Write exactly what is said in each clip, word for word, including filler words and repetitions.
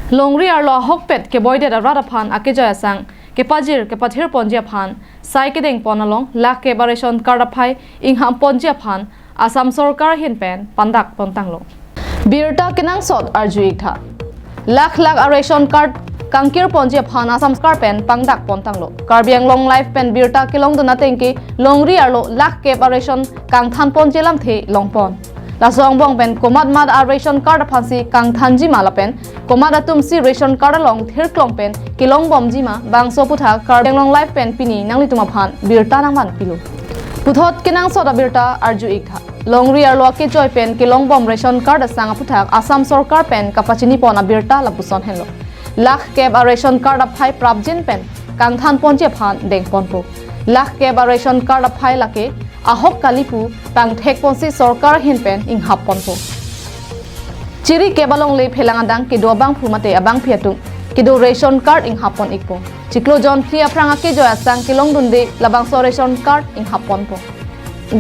Longri arlo ahokpet keboidet arat aphan akejoi asang kepajir kepathir ponji aphan sai kedeng pon along lakh kep a-ration card aphai inghap ponji aphan Assam Sorkar ahin pen pangdak pontanglo. Birta kenangsot arju-ik tha. Lakh lakh a-ration card kangkir ponji aphan Assam Sorkar pen pangdak pontanglo. Karbi Anglong Live pen birta kelongdun ateng ke longri arlo lakh kep a-ration kangthan ponji alamthe longpon. Laso angbong pen komat mat a-ration card aphansi kangthanji ma lapen komat atumsi ration card along thirklong pen kelongbomji ma bangso aputhak Karbi Anglong Live pen pini nanglitum aphan birta nangvanpilo. Puthot kenangsot abirta arju-ik tha. Longri arlo akejoi pen kelongbom ration card asang aputhak Assam Sorkar pen kapachini pon abirta lapuson henlo. Lakh kep a-ration card aphai prapjin pen kangthan ponji aphan deng ponpo. Lakh kep a-ration card aphai lake ahok kali pu pangthek ponsi Sorkar ahin pen inghap ponpo. Chiri kep alongle phelang adang kedo abangphu mate abangpi atum kedo ration card inghap pon-ikpo. Chiklo jon phli aphrang akejoi asang kelongdunde labangso ration card inghap ponpo.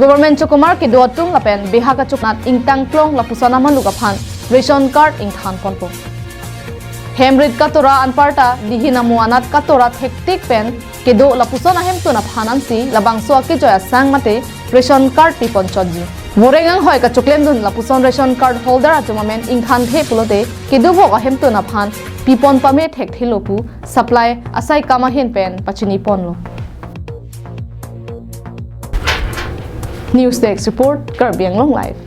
Government chokomar kedo atum lapen bihak achoknat ingtang klong lapuson amaluk aphan ration card ingthan ponpo. Hem rit katora anparta dihin amo anat katora thektik pen kedo lapuson ahemtun aphan ansi labangso akejoi asang mate ration card pipon chotji. Voreng anghoi kachoklemdun lapuson ration card holder atum amen ingthanthe pulote kedovok ahemtun aphan pipon pame thekthelo pu supply asaikam ahin pen pachini ponlo. News Desk Report, Karbi Anglong Live.